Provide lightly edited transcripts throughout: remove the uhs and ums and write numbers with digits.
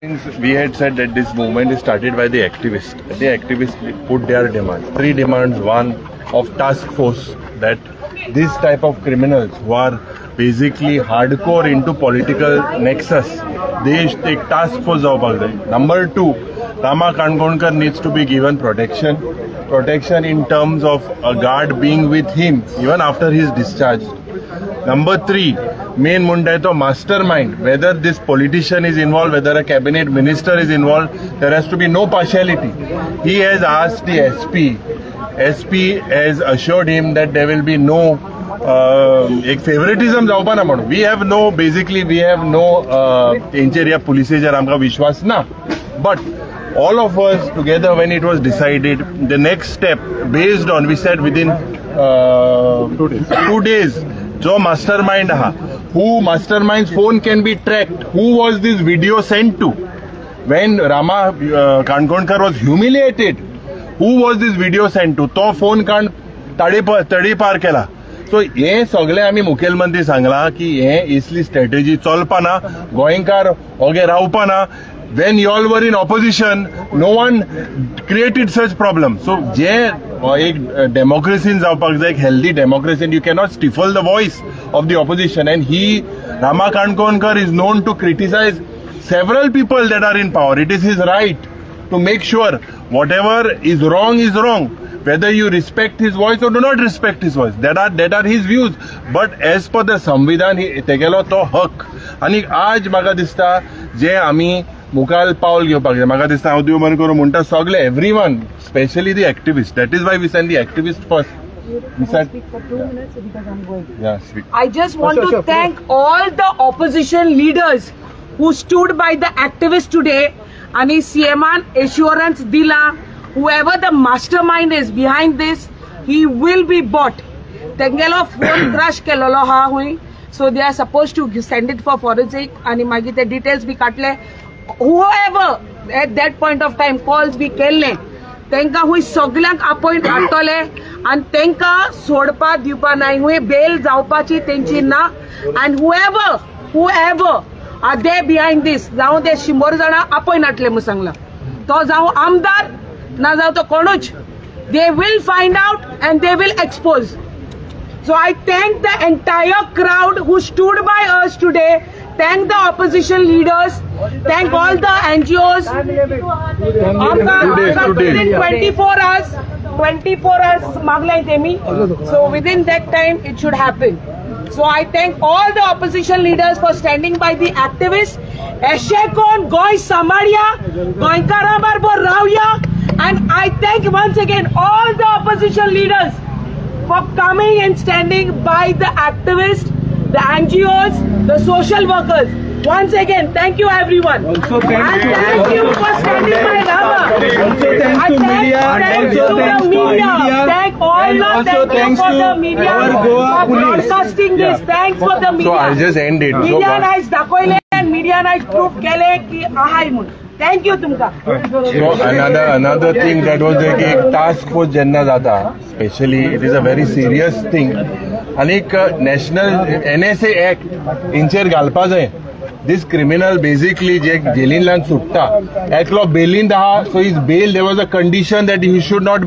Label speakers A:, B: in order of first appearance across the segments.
A: We had said that this movement is started by the activists. The activists put their demands. Three demands. One of task force, that this type of criminals who are basically hardcore into political nexus, they take task force जावपाक जाय. Number two, Rama Kankonkar needs to be given protection. Protection in terms of a guard being with him even after his discharge. Number three, main म्हणटाय तो mastermind, whether this politician is involved, whether a cabinet minister is involved, there has to be no partiality. He has asked the SP. SP has assured him that there will be no एक फेवरेटिझम जावपा ना म्हणून. We have no, basically we have no, तेंचेर ह्या पुलिसेचेर आमकां विश्वास ना. But all of us together, when it was decided, the next step based on, we said within 2 days, जो mastermind आहा, who mastermind's phone can be tracked, who was this video sent to, when Rama Kankonkar was humiliated, who was this video sent to, तो phone काण ताडे तडीपार केला. So हे सगळे आमी मुखेलमंत्री सांगला की हे इसली स्ट्रॅटेजी चलपा ना, गोंयकार ओगे रावपा ना. When you all were in opposition, no one created such problem. So जे एक डेमोक्रेसीन जावपाक जाय, एक healthy डेमोक्रेसीन, you cannot stifle the voice of the opposition. And he, Rama Kankonkar, is known to criticize several people that are in power. It is his right to make sure whatever is wrong is wrong. Whether you respect his voice or do not respect his voice, that are his views. But as per the संविधान, तेगेलो तो हक. आनी आज म्हाका दिसता जे आमी मुखार पावल घेवपाक जाय. म्हाका दिसता हांव देव बरें करूं म्हणटा सगळे, everyone, specially the activist. That is why we send the activist first. We said,
B: Speak for 2 minutes because I'm going.
A: Yeah, speak.
B: I just want to thank all the opposition leaders who stood by the activists today. आणि सीएमान एश्योरन्स दिला, whoever the mastermind is behind this, he will be brought. तेंगेलो phone crush केलेलो आहा हुंय, so they are supposed to send it for forensic आणि मागीर ते details बी काडले. Whoever at that point of time calls बी केल्ले, तांकां हुंय सगल्यांक आपोवन हाडटले आनी तांकां सोडपा दिवपा नाय. हुंय बेल जावपाची तेंची ना. And whoever are they behind this, जावं ते 100 जाणां आपोवन हाडटले म्हूण सांगलां. तो जावं आमदार ना जावं तो कोणूच, they will find out and they will expose. So I thank the entire crowd who stood by us today. Thank the opposition leaders. Thank all the NGOs.
A: 2 days, 2 days.
B: Within 24 hours, 24 hours मागलाय तेमी. So within that time it should happen. So I thank all the opposition leaders for standing by the activists. अशें कोण गोंय सांबाळया, गोंयकारां बरोबर रावया. And I thank once again all the opposition leaders for coming and standing by the activists, the NGOs, the social workers. Once again, thank you, everyone.
C: Also thank
B: And
C: you.
B: Thank you for standing by Rama.
C: Also thanks
B: And
C: to media.
B: Thanks
C: Also
B: to the
C: thanks to
B: media.
C: Media.
B: Thank all
C: And
B: of
C: also
B: thank you
C: thanks
B: for
C: to
B: the media
C: our Goa
B: for
C: police.
B: Broadcasting this. Thanks for the media.
A: So I'll just end it. So
B: Media आयज दाखयले and media आयज proof केले की आहाय म्हूण. Thank you तुमकां.
A: So another thing that was there की एक task force जेन्ना जाता, specially it is a very serious thing. आनीक नॅशनल एनएसए एक्ट हेंचेर घालपा जाय. दीस क्रिमिनल बेसिकली जे जेलींतल्यान सुट्टा, एकलो बेलीन आहा, so his bail, there was a condition that he should not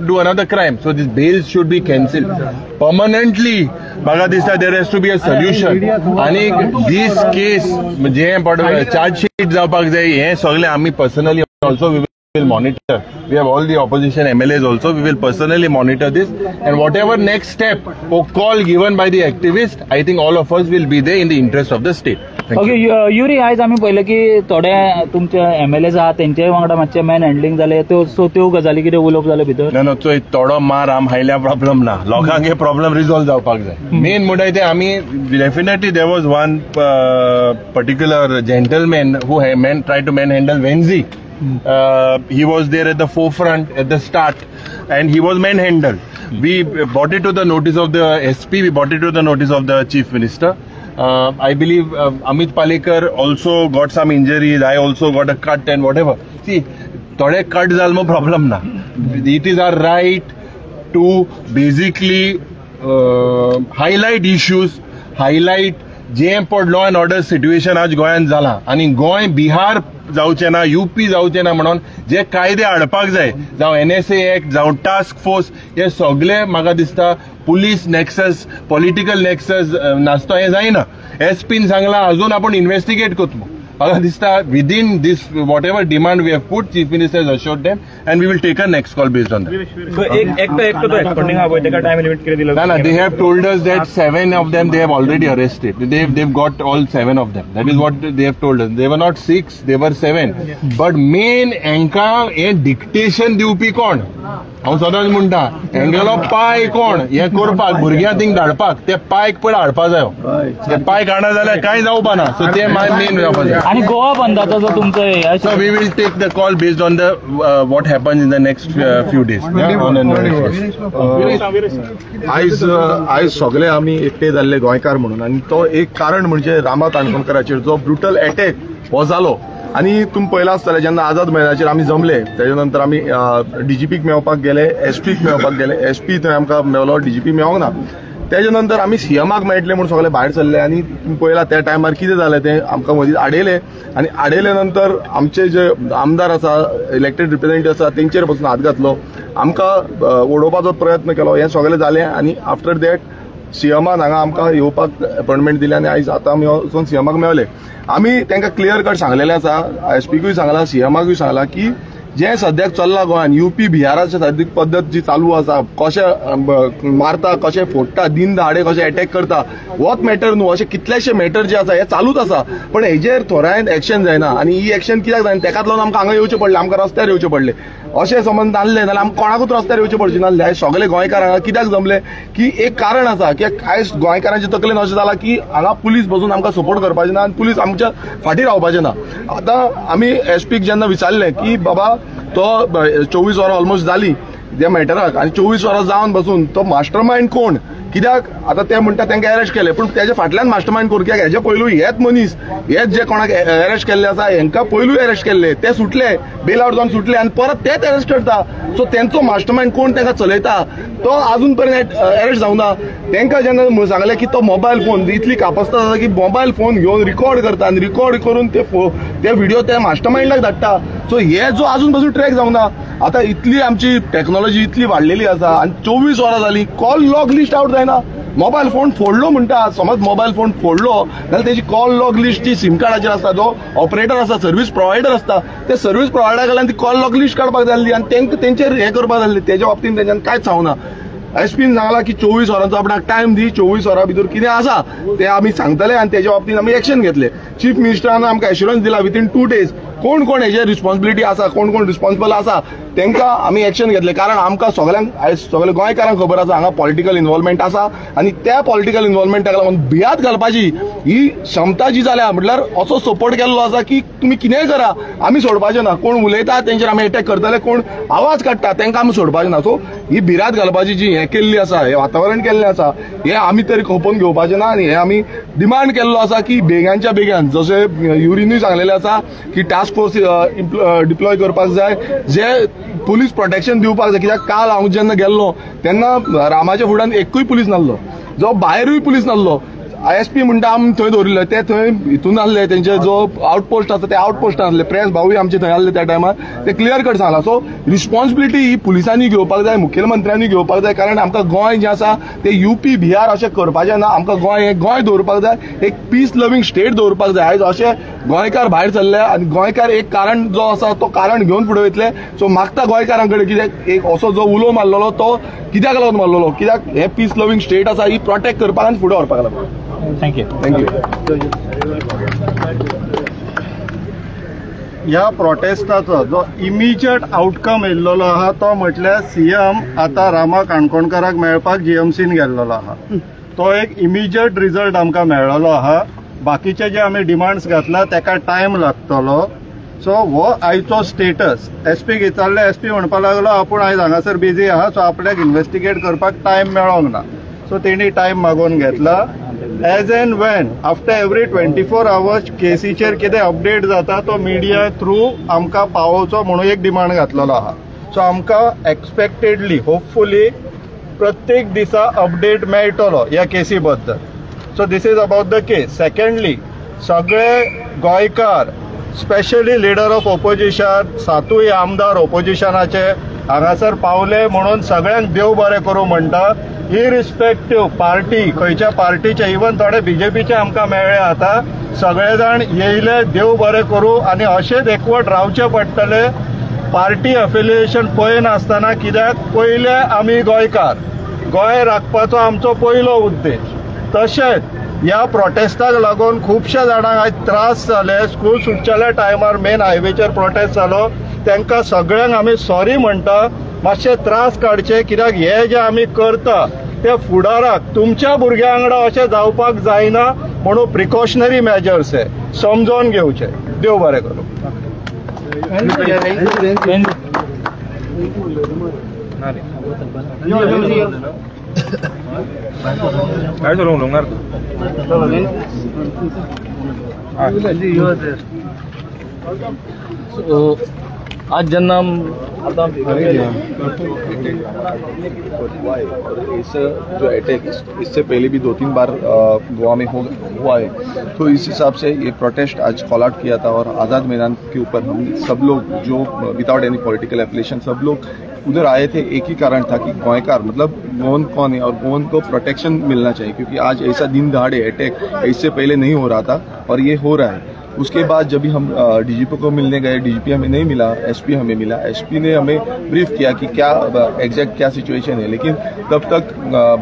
A: do another crime, so this bail should be cancelled permanently. म्हाका दिसता there has to be a solution. आनी दीस केस जे चार्जशीट जावपाक जाय, हें सगळें आमी personally also we will monitor. We have all the opposition MLAs also. We will personally monitor this. And whatever next step or call given by the activist, I think all of us will be there in the interest of the state. Thank
D: okay
A: you.
D: Yuri, आयज आमी पळयलें की थोडे तुमचे MLAs आहा, तेंचे वांगडा मातशें मॅन हँडलिंग जालें. त्यो सो त्यो गजाली कितें उलोवप जालें भितर?
A: ना ना, चोय, थोडो मार आम हायल्या प्रॉब्लम ना. लोकांक हे प्रॉब्लम रिजॉल्व जावपाक जाय. मेन म्हणटाय ते आमी definitely there was one particular gentleman who man try to manhandle Venzy. He was there at the forefront at the start and he was manhandled. We brought it to the notice of the SP, we brought it to the notice of the Chief Minister. I believe Amit Palekar also got some injuries. I also got a cut and whatever. See, थोडे cut जाल मग problem ना. It is our right to basically highlight issues, highlight जें पड law and order situation आज गोंयांत जालां आनी गोंय बिहार जावचें ना, युपी जावचें ना म्हणून जे कायदे हाडपाक जाय, जावं एनएसए एक्ट, जावं टास्क फोर्स, हे सगळे म्हाका दिसता पुलीस नॅक्सस, पॉलिटिकल नॅक्सस नासतो हें जायना. एसपीन सांगलां अजून आपूण इन्व्हेस्टिगेट करतलो. म्हाका दिसता within this whatever demand we have put, chief minister has assured them and we will take a next call based on that.
C: एकटो तो एक्सपोर्टिंग आहा पळय तेका टायम लिमिट कितें दिला?
A: ना, they have told us that 7 of them they have already arrested. They've got all 7 of them. That is what they have told us. They were not 6, they were 7. But main हेंकां हें dictation दिवपी कोण? हांव सदांच म्हणटा हेंगेलो पाय कोण हें करपाक भुरग्यांक थिंग धाडपाक ते पायक पयलीं हाडपा जायो. ते पायक हाडना जाल्यार कांय जावपा ना. सो ते मेन जावपा जाय.
D: आणि गोवा बंदाचो जो तुमचो
A: So we will take the call based on the what happens in the next few days.
E: आयज आयज सगळे आमी एकटे जाल्ले गोंयकार म्हणून, आनी तो एक कारण म्हणजे रामा काणकोणकाराचेर जो ब्रुटल अटॅक हो जालो. आनी तुमी पळयलां आसतलें जेन्ना आझाद मैदानाचेर आमी जमले तेच्या नंतर आमी डीजीपीक मेळपाक गेले, एसपीक मेळपाक गेले. एसपी थंय आमकां मेवलो, डीजीपी मेळोंक ना. तेच्या नंतर आमी सीएमाक मेळटले म्हूण सगळे भायर सरले आनी तुमी पळयला त्या टायमार कितें जालें तें आमकां मदीं आडयलें. आनी आडयले नंतर आमचे जे आमदार आसा, इलेक्टेड रिप्रेझेंटेटिव्ह आसा, तेंचेर पसून हात घातलो, आमकां उडोवपाचो प्रयत्न केलो. हें सगळें जालें आनी आफ्टर that सीएमान हांगा आमकां येवपाक अपॉयंटमेंट दिली आनी आयज आतां आमी वचून सीएमाक मेवले. आमी तांकां क्लियर कट सांगलेलें आसा, एसपीकूय सांगलां, सीएमाकूय सांगलां की जें सद्याक चल्लां गोंयान युपी बिहाराच्या सद्याक पद्दत जी चालू आसा, कशें मारता, कशें फोडटा, दिन दहाडे कशें अटॅक करता, होच मॅटर न्हू, अशे कितलेशे मॅटर जे आसा हे चालूच आसा. पण हेजेर थोड्यान एक्शन जायना आनी ही एक्शन कित्याक जायना तेकाच लागून आमकां हांगा येवचें पडलें, आमकां रस्त्यार येवचें पडलें. अशें समज नासलें जाल्यार आमकां कोणाकूच रस्त्यार येवचें पडचें नासलें. आयज सगळे गोंयकार हांगा कित्याक जमले की एक कारण आसा की आयज गोंयकारांच्या तकलेन अशें जालां की हांगा पुलीस बसून आमकां सपोर्ट करपाचें ना आनी पुलीस आमच्या फाटीं रावपाचें ना. आतां आमी एसपीक जेन्ना विचारलें की बाबा तो 24 वरां ऑलमोस्ट जाली त्या मॅटराक आनी 24 वरां जावन बसून तो मास्टर मायंड कोण कित्याक आतां ते म्हणटा तांकां अरेस्ट केले, पूण तेच्या फाटल्यान मास्टर मायंड कोण कित्याक हेजे पयलू हेच मनीस हेच जे कोणाक अरेस्ट केल्ले आसा हेंकां पयलूय अरेस्ट केल्ले, ते सुटले, बेल आवट जावन सुटले आनी परत तेच अरेस्ट करता. सो तेंचो मास्टर मायंड कोण तांकां चलयता तो अजून पर्यंत अरेस्ट जावना. तांकां जेन्ना सांगलें की तो मोबायल फोन इतली कापस्ता जाता की मोबायल फोन घेवन रिकॉर्ड करता आनी रिकॉर्ड करून ते व्हिडिओ त्या मास्टर मायंडाक धाडटा. सो हे जो अजून पासून ट्रॅक जावना. आतां इतली आमची टॅक्नॉलॉजी इतली वाडलेली आसा आनी 24 वरां जाली कॉल लॉग लिस्ट आवट जायना. मोबायल फोन फोडलो म्हणटा, समज मोबायल फोन फोडलो जाल्यार तेजी कॉल लॉग लिस्ट जी सिम कार्डाचेर आसता, जो ऑपरेटर आसा, सर्वीस प्रोवायडर आसता, ते सर्वीस प्रोवायडरा कडल्यान ती कॉल लॉग लिस्ट काडपाक जाय आसली आनी तांकां तेंचेर हें करपाक जाय आसलें. तेज्या बाबतीन तेंच्यान कांयच सांगना. एसपीन सांगला की 24 वरांचो आपणाक टायम दी, 24 वरां भितर कितें आसा तें आमी सांगतले आनी तेज्या बाबतीन आमी एक्शन घेतले. चीफ मिनिस्टरान आमकां एश्युरन्स दिला विथीन 2 डेज कोण कोण हेजेर रिस्पॉन्सिबिलिटी आसा, कोण कोण रिस्पॉन्सिबल आसा तांकां आमी एक्शन घेतले. कारण आमकां सगळ्यांक आयज सगळ्या गोंयकारांक खबर आसा हांगा पॉलिटिकल इन्वॉल्वमेंट आसा आनी त्या पॉलिटिकल इन्वॉल्वमेंटाक लागून भियात घालपाची ही क्षमता जी जाल्या म्हटल्यार असो सपोर्ट केल्लो आसा की तुमी कितेंय करा आमी सोडपाचें ना. कोण उलयता तेंचेर आमी अटॅक करतले, कोण आवाज काडटा तांकां आमी सोडपाचें ना. सो ही भिरांत घालपाची जी हें केल्ली आसा, हें वातावरण केल्लें आसा, हें आमी तरी खपोवन घेवपाचें ना. आनी हें आमी डिमांड केल्लो आसा की बेगानच्या बेगान जशें युरिनूय सांगलेलें आसा की टास्क फोर्स डिप्लॉय करपाक जाय, जे पुलीस प्रोटेक्शन दिवपाक जाय. कित्याक काल हांव जेन्ना गेल्लो तेन्ना रामाच्या फुड्यान एकूय पुलीस नासलो, जो भायरूय पुलीस नासलो. एसपी म्हणटा आमी थंय दवरिल्ले, ते थंय हितून आसले, तेंचे जो आउटपोस्ट आसा ते आउटपोस्टान आसले, प्रेस भाऊय आमचे थंय आसले त्या टायमार, ते क्लियर कट सांगला. सो रिस्पॉन्सिबिलिटी ही पुलिसांनी घेवपाक जाय, मुखेलमंत्र्यांनी घेवपाक जाय. कारण आमकां गोंय जें आसा तें युपी बिहार अशें करपाचें ना. आमकां गोंय हें गोंय दवरपाक जाय, एक पीस लवींग स्टेट दवरपाक जाय. आयज अशें गोंयकार भायर सरले आनी गोंयकार एक कारण जो आसा तो कारण घेवन फुडें वयतले. सो मागता गोंयकारां कडेन कित्याक एक असो जो उलो मारलेलो तो कित्याक लागून मारलेलो, कित्याक हें पीस लवींग स्टेट आसा ही प्रोटेक्ट करपाक आनी फुडें व्हरपाक लागून.
D: Thank you.
E: Thank you.
F: ह्या प्रोटेस्टाचो जो इमिजिएट आउटकम येयल्लो आहा तो म्हटल्यार सीएम आतां रामा काणकोणकाराक मेळपाक जीएमसीन गेल्लो आहा. तो एक इमिजिएट रिजल्ट आमकां मेळ्ळो आहा. बाकीचे जे आमी डिमांड्स घातला तेका टायम लागतलो. सो हो आयचो स्टेटस. एसपीक विचारलें, एसपी म्हणपाक लागलो आपूण आयज हांगासर बिजी आहा, सो आपल्याक इन्वेस्टिगेट करपाक टायम मेळोंक ना. सो तेणी टायम मागोवन घेतला. As and when after every 24 hours केसीचेर कितें अपडेट जाता तो मिडिया थ्रू आमकां पावोवचो म्हणून एक डिमांड घातलेलो आहा. सो आमकां एक्सपेक्टेडली होपफुली प्रत्येक दिसा अपडेट मेळटलो ह्या केसी बद्दल. So this is about the case. Secondly, सगळे गोंयकार, स्पेशली लिडर ऑफ ओपोजिशन, सातूय आमदार ओपोजिशनाचे हांगासर पावले म्हणून सगळ्यांक देव बरें करूं म्हणटा. इरिस्पेक्टीव पार्टी, खंयच्या पार्टीचे, इवन थोडे बीजेपीचे आमकां मेळ्ळे आतां, सगळे जाण येयले, देव बरें करूं आनी अशेंच एकवट रावचें पडटलें, पार्टी अफिलिएशन पळयनासतना. कित्याक पयले आमी गोंयकार, गोंय राखपाचो आमचो पयलो उद्देश. तशेंच ह्या प्रोटेस्टाक लागून खुबश्या जाणांक आयज त्रास जाले. स्कूल सुटच्या टायमार मेन हायवेचेर प्रोटेस्ट जालो, तांकां सगळ्यांक आमी सॉरी म्हणटा. मातशे त्रास काडचे, कित्याक हे जे आमी करता ते फुडाराक तुमच्या भुरग्यां वांगडा अशें जावपाक जायना म्हणून प्रिकॉशनरी मेजर्स हे समजोन घेवचे. देव बरें करूं.
D: आज जेन्ना आतां
E: ऐसा जो अटैक इससे पहले भी 2-3 बार गोवा में हुआ है, तो इस हिसाब से ये प्रोटेस्ट आज कॉल आउट किया था. और आज़ाद मैदान के ऊपर हम सब लोग जो विदाउट एनी पॉलिटिकल एफिलिएशन सब लोग उधर आए थे. एक ही कारण था कि गोयकार मतलब गोवन कौन है और गोवन को प्रोटेक्शन मिलना चाहिए, क्योंकि आज ऐसा दिन दहाड़े अटैक इससे पहले नहीं हो रहा था और ये हो रहा है. उसके बाद जब भी हम डीजीपी को मिलने गए, डीजीपी हमें नहीं मिला, एसपी हमें मिला. एसपी ने हमें ब्रीफ किया कि क्या एग्जैक्ट क्या सिचुएशन है, लेकिन तब तक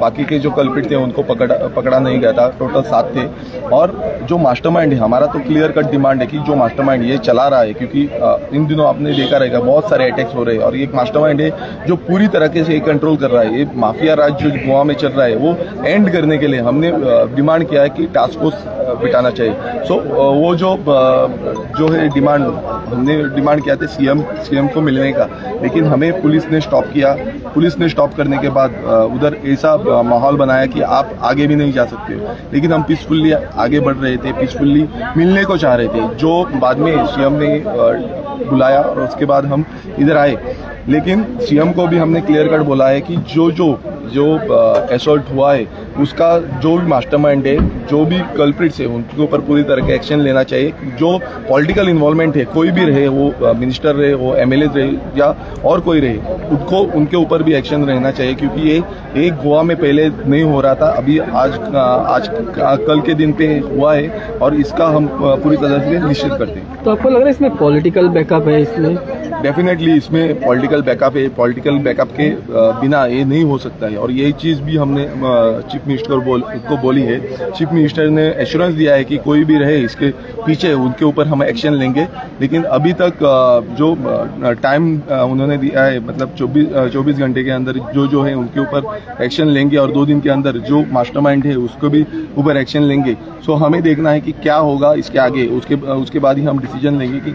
E: बाकी के जो कल्पित थे उनको पकड़ा नहीं गया था. टोटल 7 थे. और जो मास्टरमाइंड है, हमारा तो क्लियर कट डिमांड है कि जो मास्टरमाइंड ये चला रहा है, क्योंकि इन दिनों आपने देखा रहेगा बहुत सारे अटैक्स हो रहे हैं और ये एक मास्टरमाइंड है जो पूरी तरीके से ये कंट्रोल कर रहा है. ये माफिया राज जो गोवा में चल रहा है वो एंड करने के लिए हमने डिमांड किया है कि टास्क फोर्स बिठाना चाहिए. सो वो जो है डिमांड, हमने डिमांड किया था सीएम को मिलने का, लेकिन हमें पुलिस ने स्टॉप किया. पुलिस ने स्टॉप करने के बाद उधर ऐसा माहौल बनाया कि आप आगे भी नहीं जा सकते, लेकिन हम पीसफुल्ली आगे बढ़ रहे थे, पीसफुल्ली मिलने को चाह रहे थे, जो बाद में सीएम ने बुलाया और उसके बाद हम इधर आए. लेकिन सीएम को भी हमने क्लियर कट बोला है कि जो जो जो असॉल्ट हुआ है उसका जो भी मास्टरमाइंड है, जो भी कल्प्रिट्स है, उनके ऊपर पूरी तरह के एक्शन लेना चाहिए. जो पॉलिटिकल इन्वॉल्वमेंट है, कोई भी रहे, वो मिनिस्टर रहे, वो एमएलए रहे या और कोई रहे, उनको उनके ऊपर भी एक्शन रहना चाहिए, क्योंकि ये एक गोवा में पहले नहीं हो रहा था, अभी आज आज कल के दिन पे हुआ है और इसका हम पूरी तरह से निश्चित करते हैं.
G: तो आपको लग रहा है इसमें पॉलिटिकल बैकअप है? इसमें
E: डेफिनेटली इसमें पॉलिटिकल बैकअप है. पॉलिटिकल बैकअप के बिना ये नहीं हो सकता है और यही चीज़ भी हमने चीफ मिनिस्टर को बोली है. चीफ मिनिस्टर ने एश्योरेंस दिया है कि कोई भी रहे इसके पीछे उनके ऊपर हम एक्शन लेंगे, लेकिन अभी तक जो टाइम उन्होंने दिया है, मतलब 24 घंटे के अंदर जो जो है उनके ऊपर एक्शन लेंगे और 2 दिन के अंदर जो मास्टरमाइंड है उसको भी ऊपर एक्शन लेंगे. सो हमें देखना है कि क्या होगा इसके आगे, उसके बाद ही हम डिसीजन लेंगे कि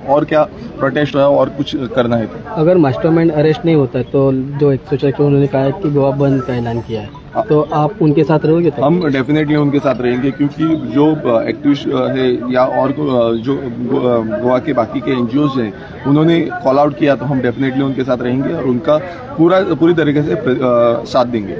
E: और क्या प्रोटेस्ट है और कुछ करना है. तो
G: अगर मास्टरमाइंड अरेस्ट नहीं होता तो जो 104 उन्होंने कहा है कि गोवा बंद का ऐलान किया है, तो आप उनके साथ रहोगे? तो
E: हम डेफिनेटली उनके साथ रहेंगे, क्योंकि जो एक्टिविस्ट है या और जो गोवा के बाकी के एनजीओज हैं उन्होंने कॉल आउट किया, तो हम डेफिनेटली उनके साथ रहेंगे और उनका पूरी तरीके से साथ देंगे.